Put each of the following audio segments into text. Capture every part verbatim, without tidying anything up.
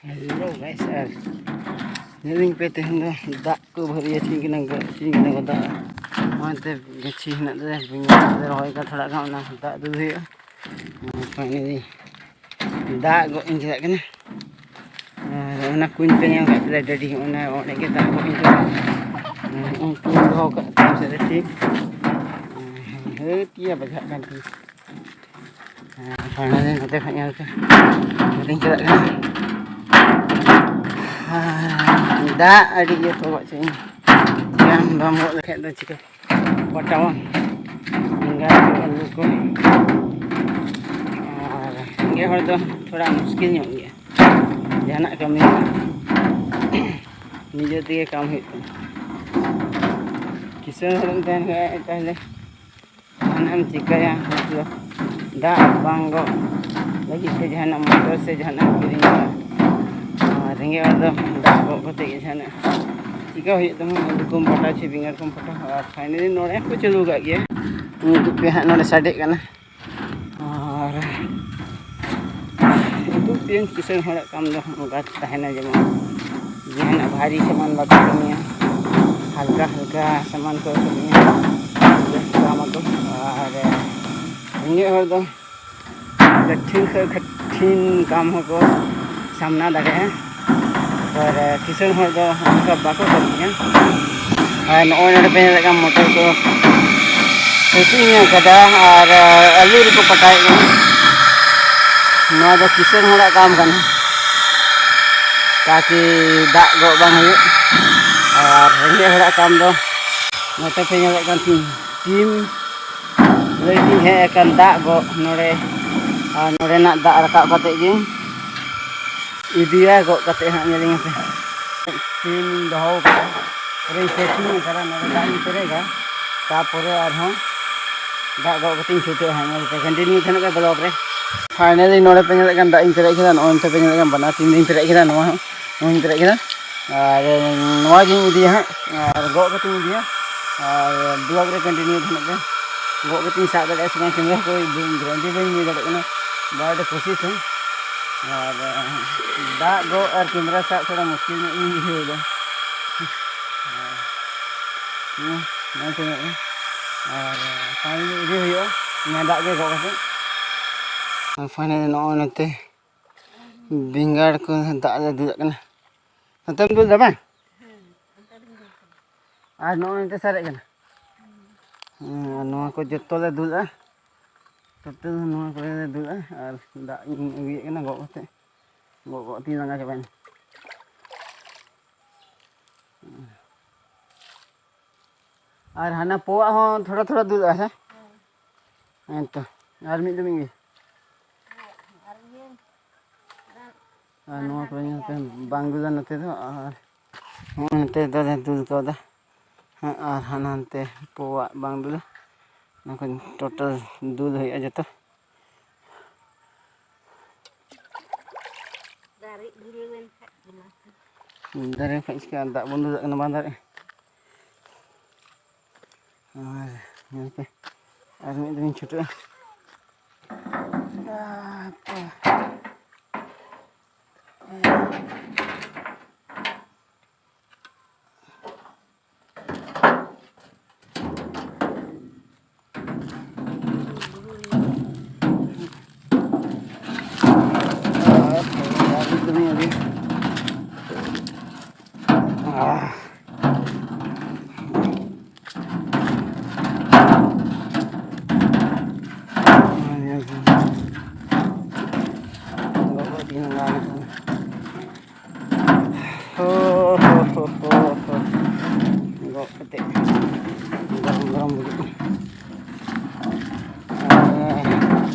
Hello guys, ᱟᱨ ᱧᱮᱞᱤᱧ ᱯᱮ, ᱛᱮᱦᱮᱧ ᱫᱚ ᱫᱟᱜ ᱠᱚ ᱵᱷᱟᱹᱨᱤ ᱟᱹᱛᱤᱧ ᱠᱟᱱᱟ, ᱜᱚ-, ᱟᱹᱛᱤᱧ ᱠᱟᱱᱟ ᱠᱚ ᱫᱟᱜ᱾ ᱱᱚᱜᱼᱚᱭ ᱛᱮ ᱜᱟᱹᱪᱷᱤ ᱦᱮᱱᱟᱜ ᱛᱟᱞᱮᱭᱟ, ᱵᱮᱸᱜᱟᱲ ᱞᱮ ᱨᱚᱦᱚᱭ ᱠᱟᱫᱟ ᱛᱷᱚᱲᱟ ᱜᱟᱱ, ᱚᱱᱟ ᱫᱟᱜ ᱫᱩᱞ ᱦᱩᱭᱩᱜᱼᱟ᱾ ᱟᱨ finally ᱫᱟᱜ ᱜᱚᱜ ᱤᱧ ᱪᱟᱞᱟᱜ ᱠᱟᱱᱟ᱾ ᱟᱨ ᱚᱱᱟ ᱠᱩᱧ ᱯᱮ ᱧᱮᱞ ᱠᱟᱜ ᱛᱟᱞᱮᱭᱟ, ᱰᱟᱹᱰᱤ, ᱚᱱᱟ ᱚᱸᱰᱮ ᱜᱮ ᱫᱟᱜ ᱜᱚᱜ ᱤᱧ ᱪᱟᱞᱟᱜ ᱠᱟᱱᱟ᱾ ᱟᱨ ᱩᱱᱠᱩᱧ ᱫᱚᱦᱚ ᱠᱟᱜ ᱛᱟᱢ ᱥᱮ ᱴᱷᱤᱠ᱾ ᱦᱟᱹᱴᱤᱭᱟ ᱵᱟᱡᱷᱟᱜ ᱠᱟᱱ ᱛᱤᱧ᱾ ᱦᱮᱸ, finally ᱱᱚᱛᱮ ᱠᱷᱚᱱ ᱧᱮᱞ ᱯᱮ, ᱱᱚᱛᱮᱧ ᱪᱟᱞᱟᱜ ᱠᱟᱱᱟ᱾ ᱟᱨ ᱫᱟᱜ ᱟᱹᱰᱤ ᱤᱭᱟᱹ ᱠᱚ ᱜᱚᱜ ᱪᱚᱧ, ᱵᱟᱢ ᱜᱚᱜ ᱞᱮᱠᱷᱟᱡ ᱫᱚ ᱪᱤᱠᱟᱹ ᱯᱟᱴᱟᱣᱟᱢ? ᱵᱮᱸᱜᱟᱲ ᱠᱚ, ᱟᱹᱞᱩ ᱠᱚ᱾ ᱟᱨ ᱨᱮᱸᱜᱮᱡ ᱦᱚᱲ ᱫᱚ ᱛᱷᱚᱲᱟ ᱢᱩᱥᱠᱤᱞ ᱧᱚᱜ ᱜᱮᱭᱟ ᱡᱟᱦᱟᱱᱟᱜ ᱠᱟᱹᱢᱤ᱾ ᱱᱤᱡᱮ ᱛᱮᱜᱮ ᱠᱟᱢ ᱦᱩᱭᱩᱜ ᱛᱟᱢᱟ᱾ ᱠᱤᱥᱟᱹᱬ ᱦᱚᱲᱮᱢ ᱛᱟᱦᱮᱱ ᱠᱷᱟᱡ ᱛᱟᱦᱞᱮ ᱡᱟᱦᱟᱱᱟᱜ ᱮᱢ ᱪᱤᱠᱟᱹᱭᱟ, ᱢᱚᱛᱞᱚᱵ ᱫᱟᱜ ᱵᱟᱝ ᱜᱚᱜ ᱞᱟᱹᱜᱤᱫ ᱛᱮ ᱡᱟᱦᱟᱱᱟᱜ ᱢᱚᱴᱚᱨ ᱥᱮ ᱡᱟᱦᱟᱱᱟᱜ ᱮᱢ ᱠᱤᱨᱤᱧᱟ᱾ ᱟᱨ ᱨᱮᱸᱜᱮᱡ ᱦᱚᱲ ᱫᱚ ᱫᱟᱜ ᱜᱚᱜ ᱠᱟᱛᱮ ᱜᱮ ᱡᱟᱦᱟᱱᱟᱜ ᱪᱤᱠᱟᱹ ᱦᱩᱭᱩᱜ ᱛᱟᱢᱟ, ᱟᱹᱞᱩ ᱠᱚᱢ ᱯᱟᱴᱟ ᱪᱮ ᱵᱮᱸᱜᱟᱲ ᱠᱚᱢ ᱯᱟᱴᱟ᱾ ᱟᱨ finally ᱱᱚᱰᱮ ᱦᱚᱸᱠᱚ ᱪᱟᱹᱞᱩ ᱟᱠᱟᱫ ᱜᱮᱭᱟ, ᱧᱮᱞ ᱯᱮ ᱦᱟᱸᱜ ᱱᱚᱰᱮ ᱥᱟᱰᱮᱜ ᱠᱟᱱᱟ᱾ ᱟᱨ ᱩᱫᱩᱜ ᱯᱮᱭᱟᱹᱧ ᱠᱤᱥᱟᱹᱬ ᱦᱚᱲᱟᱜ ᱠᱟᱢ ᱫᱚ ᱚᱱᱠᱟ ᱛᱟᱦᱮᱱᱟ, ᱡᱮᱢᱚᱱ ᱡᱟᱦᱟᱱᱟᱜ ᱵᱷᱟᱨᱤ ᱥᱟᱢᱟᱱ ᱵᱟᱠᱚ ᱠᱟᱹᱢᱤᱭᱟ, ᱦᱟᱞᱠᱟ ᱦᱟᱞᱠᱟ ᱥᱟᱢᱟᱱ ᱠᱚ ᱠᱟᱹᱢᱤᱭᱟ, ᱠᱟᱢ ᱟᱠᱚ᱾ ᱟᱨ ᱨᱮᱸᱜᱮᱡ ᱦᱚᱲ ᱫᱚ ᱠᱟᱴᱷᱤᱱ ᱠᱷᱚᱱ ᱠᱟᱴᱷᱤᱱ ᱠᱟᱢ ᱦᱚᱸᱠᱚ ᱥᱟᱢᱱᱟ ᱫᱟᱲᱮᱭᱟᱜᱼᱟ᱾ ᱟᱨ ᱠᱤᱥᱟᱹᱬ ᱦᱚᱲ ᱫᱚ ᱚᱱᱠᱟ ᱵᱟᱠᱚ ᱠᱟᱹᱢᱤᱭᱟ᱾ ᱟᱨ ᱱᱚᱜᱼᱚᱭ ᱱᱚᱰᱮ ᱯᱮ ᱧᱮᱞᱮᱫ ᱠᱟᱱ ᱢᱚᱴᱚᱨ ᱠᱚ ᱥᱮᱴᱤᱝ ᱟᱠᱟᱫᱟ ᱟᱨ ᱟᱹᱞᱩ ᱨᱮᱠᱚ ᱯᱟᱴᱟᱭᱮᱫ ᱠᱟᱱᱟ᱾ ᱱᱚᱣᱟ ᱫᱚ ᱠᱤᱥᱟᱹᱬ ᱦᱚᱲᱟᱜ ᱠᱟᱢ ᱠᱟᱱᱟ, ᱛᱟᱠᱤ ᱫᱟᱜ ᱜᱚᱜ ᱵᱟᱝ ᱦᱩᱭᱩᱜ᱾ ᱟᱨ ᱨᱮᱸᱜᱮᱡ ᱦᱚᱲᱟᱜ ᱠᱟᱢ ᱫᱚ ᱱᱚᱛᱮ ᱯᱮ ᱧᱮᱞᱮᱫ ᱠᱟᱱ ᱛᱤᱧ ᱴᱤᱢ ᱞᱟᱹᱭ ᱛᱤᱧ ᱦᱮᱡ ᱟᱠᱟᱱ ᱫᱟᱜ ᱜᱚᱜ ᱱᱚᱰᱮ, ᱟᱨ ᱱᱚᱰᱮᱱᱟᱜ ᱫᱟᱜ ᱨᱟᱠᱟᱵ ᱠᱟᱛᱮ ᱜᱤᱧ ᱤᱫᱤᱭᱟ, ᱜᱚᱜ ᱠᱟᱛᱮ ᱦᱟᱸᱜ ᱧᱮᱞᱤᱧ ᱯᱮ᱾ ᱴᱤᱢ ᱤᱧ ᱫᱚᱦᱚ ᱟᱠᱟᱫᱟ, ᱯᱩᱨᱟᱹᱧ ᱥᱮᱴᱤᱝ ᱟᱠᱟᱫᱟ, ᱱᱚᱰᱮ ᱫᱟᱜ ᱤᱧ ᱯᱮᱨᱮᱡᱟ, ᱛᱟᱯᱚᱨᱮ ᱟᱨᱦᱚᱸ ᱫᱟᱜ ᱜᱚᱜ ᱠᱟᱛᱮᱧ ᱪᱷᱩᱴᱟᱹᱜᱼᱟ ᱦᱟᱸᱜ᱾ ᱧᱮᱞ ᱯᱮ, continue ᱛᱟᱦᱮᱱ ᱯᱮ vlog ᱨᱮ᱾ Finally ᱱᱚᱰᱮ ᱯᱮ ᱧᱮᱞᱮᱫ ᱠᱟᱱ ᱫᱟᱜ ᱤᱧ ᱯᱮᱨᱮᱡ ᱠᱮᱫᱟ, ᱱᱚᱜᱼᱚᱭ ᱱᱚᱛᱮ ᱯᱮ ᱧᱮᱞᱮᱫ ᱠᱟᱱ ᱵᱟᱱᱟᱨ ᱴᱤᱢ ᱤᱧ ᱯᱮᱨᱮᱡ ᱠᱮᱫᱟ, ᱱᱚᱣᱟ ᱦᱚᱸ ᱱᱚᱣᱟᱧ ᱯᱮᱨᱮᱡ ᱠᱮᱫᱟ᱾ ᱟᱨ ᱱᱚᱣᱟ ᱜᱤᱧ ᱤᱫᱤᱭᱟ ᱦᱟᱸᱜ, ᱟᱨ ᱜᱚᱜ ᱠᱟᱛᱮᱧ ᱤᱫᱤᱭᱟ, ᱟᱨ vlog ᱨᱮ continue ᱛᱟᱦᱮᱱ ᱯᱮ᱾ ᱜᱚᱜ ᱠᱟᱛᱮᱧ ᱥᱟᱵ ᱫᱟᱲᱮᱭᱟᱜᱼᱟ ᱥᱮ ᱵᱟᱝ camera ᱠᱚ, ᱵᱟᱹᱧ guarantee, ᱵᱟᱹᱧ ᱞᱟᱹᱭ ᱫᱟᱲᱮᱭᱟᱜ ᱠᱟᱱᱟ, but ᱠᱳᱥᱤᱥ ᱦᱚᱸ᱾ ᱟᱨ ᱫᱟᱜ ᱜᱚᱜ ᱟᱨ ᱠᱮᱢᱮᱨᱟ ᱥᱟᱵ ᱛᱷᱚᱲᱟ ᱢᱩᱥᱠᱤᱞ ᱧᱚᱜ ᱤᱧ ᱵᱩᱡᱷᱟᱹᱣ ᱮᱫᱟ᱾ ᱦᱮᱸ, ᱱᱚᱜᱼᱚᱭ ᱛᱚ ᱧᱮᱞ ᱢᱮ᱾ ᱟᱨ finally ᱤᱫᱤ ᱦᱩᱭᱩᱜᱼᱟ ᱱᱚᱣᱟ ᱫᱟᱜ ᱜᱮ ᱜᱚᱜ ᱠᱟᱛᱮ᱾ ᱟᱨ finally ᱱᱚᱜᱼᱚᱭ ᱱᱚᱛᱮ ᱵᱮᱸᱜᱟᱲ ᱠᱚ ᱫᱟᱜ ᱞᱮ ᱫᱩᱞᱟᱜ ᱠᱟᱱᱟ᱾ ᱱᱚᱛᱮᱢ ᱫᱩᱞ ᱫᱟ ᱵᱟᱝ? ᱟᱨ ᱱᱚᱜᱼᱚᱭ ᱱᱚᱛᱮ ᱥᱟᱨᱮᱡ ᱠᱟᱱᱟ᱾ ᱦᱮᱸ, ᱟᱨ ᱱᱚᱣᱟ ᱠᱚ ᱡᱚᱛᱚ ᱞᱮ ᱫᱩᱞᱟᱜᱼᱟ᱾ ᱱᱚᱛᱮ ᱫᱚ ᱱᱚᱣᱟ ᱠᱚᱨᱮ ᱞᱮ ᱫᱩᱞᱟᱜᱼᱟ᱾ ᱟᱨ ᱫᱟᱜ ᱤᱧ ᱟᱹᱜᱩᱭᱮᱫ ᱠᱟᱱᱟ ᱜᱚᱜ ᱠᱟᱛᱮ᱾ ᱜᱚᱜ ᱜᱚᱜ ᱛᱤᱧ ᱞᱟᱸᱜᱟ ᱪᱟᱵᱟᱭᱮᱱᱟ᱾ ᱟᱨ ᱦᱟᱱᱟ ᱯᱳᱣᱟᱜ ᱦᱚᱸ ᱛᱷᱚᱲᱟ ᱛᱷᱚᱲᱟ ᱫᱩᱞᱟᱜᱼᱟ, ᱦᱮᱸ? ᱦᱮᱸ ᱛᱚ, ᱟᱨ ᱢᱤᱫ ᱫᱚᱢ ᱜᱮ᱾ ᱟᱨ ᱱᱚᱣᱟ ᱠᱚᱨᱮ ᱧᱮᱞ ᱯᱮ, ᱵᱟᱝ ᱫᱩᱞᱟ ᱱᱚᱛᱮ ᱫᱚ᱾ ᱟᱨ ᱱᱚᱜᱼᱚᱭ ᱱᱚᱛᱮ ᱫᱚᱞᱮ ᱫᱩᱞ ᱠᱟᱣᱫᱟ᱾ ᱦᱮᱸ, ᱟᱨ ᱦᱟᱱᱟ ᱦᱟᱱᱛᱮ ᱯᱳᱣᱟᱜ ᱵᱟᱝ ᱫᱩᱞᱟ᱾ ᱚᱱᱟ ᱠᱚ total ᱫᱩᱞ ᱦᱩᱭᱩᱜᱼᱟ ᱡᱚᱛᱚ᱾ ᱫᱟᱨᱮ ᱫᱷᱩᱨᱟᱹᱣ ᱮᱱ ᱠᱷᱟᱡ ᱜᱮ ᱢᱟ᱾ ᱫᱟᱨᱮ ᱠᱷᱚᱡ ᱪᱤᱠᱟᱹ ᱫᱟᱜ ᱵᱚᱱ ᱫᱩᱞᱟᱜ ᱠᱟᱱᱟ, ᱵᱟᱝ ᱫᱟᱨᱮ᱾ ᱟᱨ ᱧᱮᱞ ᱯᱮ, ᱟᱨ ᱢᱤᱫ ᱫᱚᱢ ᱤᱧ ᱪᱷᱩᱴᱟᱹᱜᱼᱟ᱾ ᱟᱯᱟ᱾ ᱦᱳ, ᱦᱳ, ᱦᱳ, ᱦᱳ, ᱦᱳ᱾ ᱜᱚᱜ ᱠᱟᱛᱮ ᱜᱚᱨᱚᱢ ᱜᱚᱨᱚᱢ ᱵᱩᱡᱩᱜ ᱠᱟᱱᱟ᱾ ᱟᱨ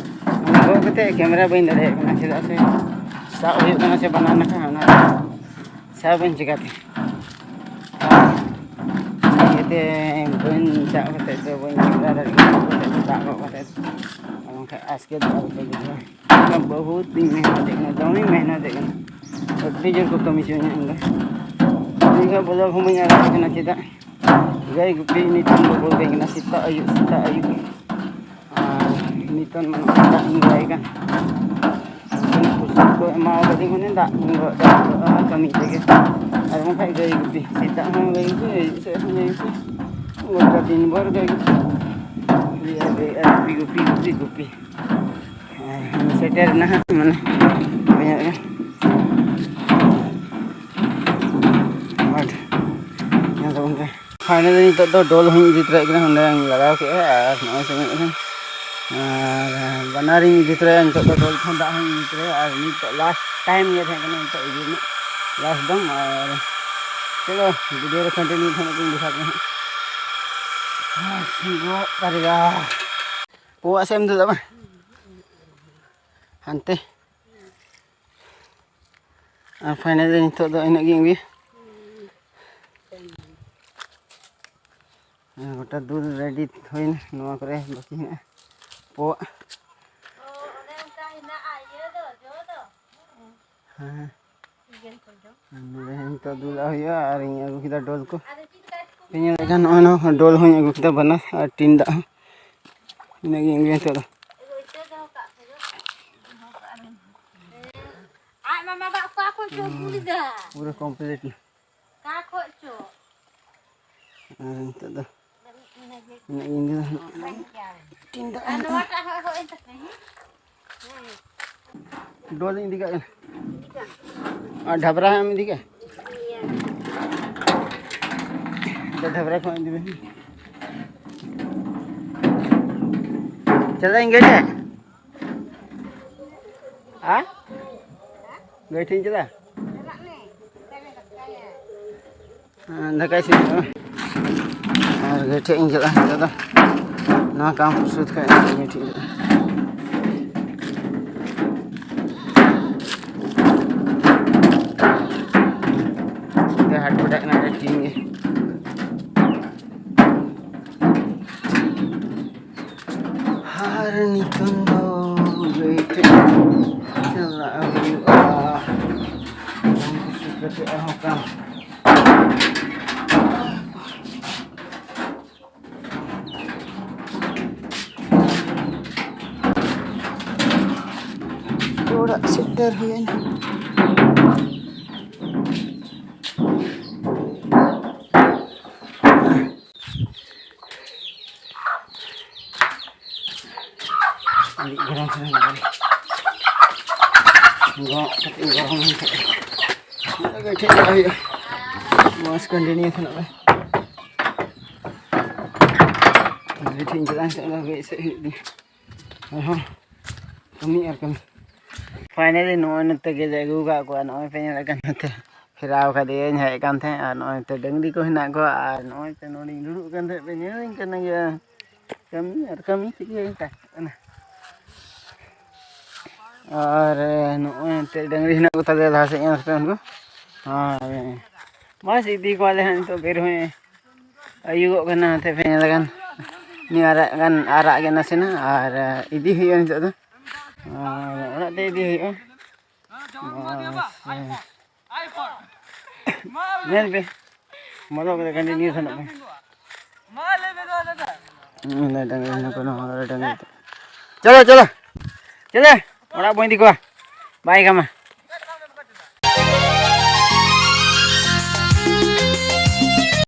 ᱚᱱᱟ ᱜᱚᱜ ᱠᱟᱛᱮ ᱠᱮᱢᱮᱨᱟ ᱵᱟᱹᱧ ᱫᱟᱲᱮᱭᱟᱜ ᱠᱟᱱᱟ, ᱪᱮᱫᱟᱜ ᱥᱮ ᱥᱟᱵ ᱦᱩᱭᱩᱜ ᱠᱟᱱᱟ ᱥᱮ ᱵᱟᱱᱟᱨ ᱱᱟᱠᱷᱟ, ᱚᱱᱟ ᱥᱟᱵ ᱟᱹᱧ ᱪᱤᱠᱟᱹᱛᱮ? ᱤᱭᱟᱹᱛᱮ ᱵᱟᱹᱧ ᱥᱟᱵ ᱠᱟᱛᱮ ᱫᱚ ᱵᱟᱹᱧ ᱠᱮᱢᱮᱨᱟ ᱫᱟᱲᱮᱭᱟᱜ ᱠᱟᱱᱟ, ᱫᱟᱜ ᱜᱚᱜ ᱠᱟᱛᱮ ᱫᱚ᱾ ᱟᱨ ᱵᱟᱝᱠᱷᱟᱱ ᱟᱥᱠᱮᱛ ᱫᱚ ᱟᱞᱚᱯᱮ ᱵᱩᱡᱷᱟᱹᱣᱟ᱾ ᱵᱚᱦᱩᱛ ᱤᱧ ᱢᱮᱦᱱᱚᱛᱮᱫ ᱠᱟᱱᱟ, ᱫᱚᱢᱮᱧ ᱢᱮᱦᱱᱚᱛᱮᱫ ᱠᱟᱱᱟ᱾ ᱟᱹᱰᱤ ᱡᱳᱨ ᱠᱚ ᱠᱟᱹᱢᱤ ᱦᱚᱪᱚᱧᱟ ᱤᱧ ᱫᱚ᱾ ᱤᱧ ᱫᱚ ᱵᱚᱫᱚᱞ ᱦᱚᱸ ᱵᱟᱹᱧ ᱟᱲᱟᱜ ᱠᱟᱱᱟ᱾ ᱪᱮᱫᱟᱜ? ᱜᱟᱹᱭ ᱜᱩᱯᱤ ᱱᱤᱛ ᱠᱷᱚᱱ ᱠᱚ ᱠᱩᱞ ᱠᱟᱹᱧ ᱠᱟᱱᱟ, ᱥᱮᱛᱟᱜ ᱟᱹᱭᱩᱵ, ᱥᱮᱛᱟᱜ ᱟᱹᱭᱩᱵ᱾ ᱟᱨ ᱱᱤᱛᱚᱝ ᱢᱟ ᱱᱚᱜᱼᱚᱭ ᱫᱟᱜ ᱤᱧ ᱨᱚᱦᱚᱭ ᱠᱟᱱ᱾ ᱩᱱᱠᱤᱱ ᱠᱩᱥᱤ ᱠᱚ ᱮᱢᱟᱣ ᱠᱟᱹᱫᱤᱧ ᱠᱷᱟᱱ ᱫᱟᱜ ᱧᱩ ᱫᱚ ᱪᱟᱥᱚᱜᱼᱟ ᱠᱟᱹᱢᱤ ᱛᱮᱜᱮ᱾ ᱟᱨ ᱵᱟᱝᱠᱷᱟᱱ ᱜᱟᱹᱭ ᱜᱩᱯᱤ, ᱥᱮᱛᱟᱜ ᱦᱚᱸ ᱜᱟᱹᱭ ᱜᱩᱯᱤ, ᱟᱹᱭᱩᱵ ᱥᱮᱫ ᱦᱚᱸ ᱜᱟᱹᱭ ᱜᱩᱯᱤ, ᱜᱚᱴᱟ ᱫᱤᱱ ᱵᱷᱳᱨ ᱜᱟᱹᱭ ᱜᱩᱯᱤ᱾ ᱜᱩᱯᱤ, ᱜᱩᱯᱤ, ᱜᱩᱯᱤ, ᱜᱩᱯᱤ᱾ ᱦᱮᱸ, ᱥᱮᱴᱮᱨ ᱮᱱᱟ ᱦᱟᱸᱜ, ᱢᱟᱱᱮ, ᱦᱩᱭ ᱧᱚᱜ ᱮᱱᱟ᱾ But ᱧᱮᱞ ᱛᱟᱵᱚᱱ ᱯᱮ᱾ Finally ᱱᱤᱛᱚᱜ ᱫᱚ ᱰᱳᱞ ᱦᱚᱸᱧ ᱤᱫᱤ ᱛᱚᱨᱟᱭᱮᱫ ᱠᱟᱱᱟ, ᱚᱸᱰᱮᱧ ᱞᱟᱜᱟᱣ ᱠᱮᱫᱼᱟ ᱟᱨ ᱱᱚᱜᱼᱚᱭ ᱥᱮᱱᱚᱜ ᱠᱟᱱᱟ᱾ ᱟᱨ ᱵᱟᱱᱟᱨᱤᱧ ᱤᱫᱤ ᱛᱚᱨᱟᱭᱟ ᱱᱤᱛᱚᱜ ᱫᱚ, ᱰᱳᱞ ᱠᱚᱦᱚᱸ ᱫᱟᱜ ᱦᱚᱸᱧ ᱤᱫᱤ ᱛᱚᱨᱟᱭᱟ᱾ ᱟᱨ ᱱᱤᱛᱚᱜ last time ᱜᱮ ᱛᱟᱦᱮᱸ ᱠᱟᱱᱟ ᱱᱤᱛᱚᱜ ᱤᱫᱤ ᱨᱮᱱᱟᱜ, last ᱫᱚ᱾ ᱟᱨ ᱪᱚᱞᱚ video ᱨᱮ continue ᱛᱟᱦᱮᱱ ᱠᱟᱛᱮᱧ ᱫᱮᱠᱷᱟᱣ ᱯᱮᱭᱟ ᱦᱟᱸᱜ᱾ ᱟᱨ ᱥᱤᱸᱜᱚᱜ ᱫᱟᱨᱮᱜᱟ᱾ ᱯᱩᱣᱟᱜ ᱥᱮᱫ ᱮᱢ ᱫᱩᱲᱩᱵᱼᱟ ᱵᱟᱝ? ᱦᱟᱱᱛᱮ᱾ ᱟᱨ finally ᱱᱤᱛᱚᱜ ᱫᱚ ᱤᱱᱟᱹᱜ ᱜᱤᱧ ᱟᱹᱜᱩᱭᱟ᱾ ᱦᱮᱸ, ᱜᱚᱴᱟ ᱫᱩᱞ ready ᱦᱩᱭᱱᱟ, ᱱᱚᱣᱟ ᱠᱚᱨᱮ ᱵᱟᱹᱠᱤ ᱦᱮᱱᱟᱜᱼᱟ ᱯᱚᱜ᱾ ᱦᱮᱸ, ᱦᱮᱸ᱾ ᱟᱨ ᱱᱚᱰᱮ ᱦᱚᱸ ᱱᱤᱛᱚᱜ ᱫᱩᱞᱟᱜ ᱦᱩᱭᱩᱜᱼᱟ ᱟᱨ ᱤᱧ ᱟᱹᱜᱩ ᱠᱮᱫᱟ ᱰᱳᱞ ᱠᱚ᱾ ᱯᱮ ᱧᱮᱞᱮᱫ ᱠᱷᱟᱱ ᱱᱚᱜᱼᱚᱭ ᱱᱚᱣᱟ ᱰᱳᱞ ᱦᱚᱸᱧ ᱟᱹᱜᱩ ᱠᱮᱫᱟ ᱵᱟᱱᱟᱨ, ᱟᱨ ᱴᱤᱱ ᱫᱟᱜ ᱦᱚᱸ᱾ ᱤᱱᱟᱹᱜ ᱜᱤᱧ ᱟᱹᱜᱩᱭᱟ ᱱᱤᱛᱚᱜ ᱫᱚ᱾ ᱟᱡ ᱢᱟᱢᱟ ᱫᱟᱜ ᱚᱠᱟ ᱠᱷᱚᱡ ᱪᱚ ᱟᱹᱜᱩ ᱞᱮᱫᱟ᱾ ᱯᱩᱨᱟᱹ complete ᱱᱟ᱾ ᱚᱠᱟ ᱠᱷᱚᱡ ᱪᱚ᱾ ᱟᱨ ᱱᱤᱛᱚᱜ ᱫᱚ ᱤᱱᱟᱹᱜ ᱜᱤᱧ ᱤᱫᱤᱭᱟ᱾ ᱴᱤᱱ ᱫᱟᱜ ᱟᱨ ᱦᱮᱱᱟᱜᱼᱟ᱾ ᱱᱚᱣᱟᱴᱟᱜ ᱦᱚᱸ ᱦᱚᱸ ᱮᱱ ᱛᱟᱯᱮ, ᱦᱮᱸ? ᱰᱳᱞ ᱤᱧ ᱤᱫᱤ ᱠᱟᱜ ᱠᱟᱱᱟ᱾ ᱟᱨ ᱰᱷᱟᱵᱽᱨᱟ ᱦᱚᱸ ᱮᱢ ᱤᱫᱤ ᱠᱟᱜᱼᱟ? ᱰᱷᱟᱵᱽᱨᱟ ᱠᱷᱚᱱ ᱤᱫᱤ ᱢᱮ᱾ ᱪᱟᱞᱟᱜ ᱤᱧ ᱜᱟᱹᱰᱤ? ᱦᱮᱸ? ᱜᱟᱹᱰᱤ ᱴᱷᱮᱱ ᱪᱟᱞᱟᱜ? ᱦᱮᱸ, ᱫᱟᱠᱟ ᱤᱥᱤᱱ ᱦᱩᱭᱩᱜᱼᱟ᱾ ᱟᱨ ᱜᱟᱹᱰᱤ ᱴᱷᱮᱱ ᱤᱧ ᱪᱟᱞᱟᱜᱼᱟ ᱱᱤᱛᱚᱜ ᱫᱚ᱾ ᱱᱚᱣᱟ ᱠᱟᱢ ᱥᱟᱹᱛ ᱠᱟᱜ ᱜᱟᱹᱰᱤ ᱴᱷᱮᱱ ᱪᱟᱞᱟᱜᱼᱟ᱾ ᱦᱟᱴ ᱜᱚᱰᱟ ᱠᱟᱱᱟ ᱟᱹᱰᱤ ᱴᱤᱢ ᱜᱮ᱾ ᱟᱨ ᱱᱤᱛᱚᱝ ᱫᱚ ᱜᱟᱹᱭ ᱴᱷᱮᱱ ᱪᱟᱞᱟᱜ ᱦᱩᱭᱩᱜᱼᱟ᱾ ᱡᱚᱢ ᱠᱤᱪᱷᱩ ᱠᱟᱛᱮ ᱟᱨᱦᱚᱸ ᱠᱟᱢ᱾ ᱚᱲᱟᱜ ᱥᱮᱫ ᱰᱷᱮᱨ ᱦᱩᱭᱮᱱ᱾ ᱟᱹᱰᱤ ᱜᱚᱨᱚᱢ ᱠᱟᱱᱟ ᱵᱟᱵᱟ᱾ ᱜᱚᱜ ᱠᱟᱛᱮ ᱜᱚᱨᱚᱢ ᱞᱮᱱ ᱠᱷᱟᱡ ᱚᱱᱟ ᱜᱮ ᱴᱷᱤᱠ ᱵᱟᱭ ᱦᱩᱭᱩᱜᱼᱟ᱾ ᱢᱚᱡᱽ ᱠᱚᱱᱴᱤᱱᱤᱭᱩ ᱥᱮᱱᱚᱜ ᱢᱮ᱾ ᱟᱹᱰᱤ ᱴᱷᱤᱠ ᱪᱟᱞᱟᱜ ᱥᱮᱫ ᱫᱚ ᱜᱮᱡ ᱥᱮᱫ ᱦᱩᱭᱩᱜ ᱜᱮᱭᱟ᱾ ᱟᱨᱦᱚᱸ ᱠᱟᱹᱢᱤ ᱟᱨ ᱠᱟᱹᱢᱤ᱾ ᱯᱷᱟᱭᱱᱟᱞᱤ ᱱᱚᱜᱼᱚᱭ ᱱᱚᱛᱮ ᱜᱮ ᱟᱹᱜᱩ ᱟᱠᱟᱫ ᱠᱚᱣᱟ᱾ ᱱᱚᱜᱼᱚᱭ ᱯᱮ ᱧᱮᱞᱮᱫ ᱠᱟᱱ ᱱᱚᱛᱮ ᱯᱷᱮᱨᱟᱣ ᱠᱟᱫᱮᱭᱟᱹᱧ, ᱦᱮᱡ ᱟᱠᱟᱱ ᱛᱟᱦᱮᱸᱫ᱾ ᱟᱨ ᱱᱚᱜᱼᱚᱭ ᱱᱚᱛᱮ ᱰᱟᱹᱝᱨᱤ ᱠᱚ ᱦᱮᱱᱟᱜ ᱠᱚᱣᱟ᱾ ᱟᱨ ᱱᱚᱜᱼᱚᱭ ᱛᱚ ᱱᱚᱰᱮᱧ ᱫᱩᱲᱩᱵ ᱠᱟᱱ ᱛᱟᱦᱮᱸᱫ, ᱯᱮ ᱧᱮᱞᱤᱧ ᱠᱟᱱᱟ ᱜᱮᱭᱟ᱾ ᱠᱟᱹᱢᱤ ᱟᱨ ᱠᱟᱹᱢᱤ ᱛᱮᱜᱮ ᱠᱟᱴᱟᱜ ᱠᱟᱱᱟ᱾ ᱟᱨ ᱱᱚᱜᱼᱚᱭ ᱮᱱᱛᱮ ᱰᱟᱹᱝᱨᱤ ᱦᱮᱱᱟᱜ ᱠᱚ ᱛᱟᱞᱮᱭᱟ ᱞᱟᱦᱟ ᱥᱮᱫ, ᱧᱮᱞ ᱯᱮ ᱩᱱᱠᱩ᱾ ᱟᱨ ᱢᱟᱥ ᱤᱫᱤ ᱠᱚᱣᱟᱞᱮ ᱦᱟᱸᱜ ᱱᱤᱛᱚᱜ, ᱵᱮᱨ ᱦᱚᱸᱭ ᱟᱹᱭᱩᱵᱚᱜ ᱠᱟᱱᱟ᱾ ᱱᱚᱛᱮ ᱯᱮ ᱧᱮᱞ ᱞᱮᱠᱷᱟᱱ ᱱᱤᱭᱟᱹ ᱟᱨᱟᱜ ᱜᱟᱱ ᱟᱨᱟᱜ ᱜᱮ ᱱᱟᱥᱮᱱᱟᱜ, ᱟᱨ ᱤᱫᱤ ᱦᱩᱭᱩᱜᱼᱟ ᱱᱤᱛᱚᱜ ᱫᱚ᱾ ᱟᱨ ᱚᱲᱟᱜ ᱛᱮ ᱤᱫᱤ ᱦᱩᱭᱩᱜᱼᱟ᱾ ᱟᱨ ᱧᱮᱞ ᱯᱮ, ᱵᱚᱞᱚ ᱠᱟᱛᱮ ᱠᱟᱹᱴᱤᱡ ᱧᱤᱨ ᱥᱮᱱᱚᱜ ᱯᱮ᱾ ᱢᱟ ᱞᱟᱹᱭ ᱢᱮ, ᱫᱚ ᱞᱟᱹᱭ ᱢᱮ᱾ ᱦᱩᱸ, ᱞᱟᱹᱭ ᱰᱟᱝᱨᱤ ᱦᱮᱱᱟᱜ ᱠᱚᱣᱟ, ᱱᱚᱣᱟ ᱠᱚᱨᱮ ᱰᱟᱝᱨᱤ᱾ ᱪᱚᱞᱚ, ᱪᱚᱞᱚ, ᱪᱚᱞᱚ, ᱚᱲᱟᱜ ᱵᱚᱱ ᱤᱫᱤ ᱠᱚᱣᱟ᱾ ᱵᱟᱭ ᱠᱟᱢᱟ᱾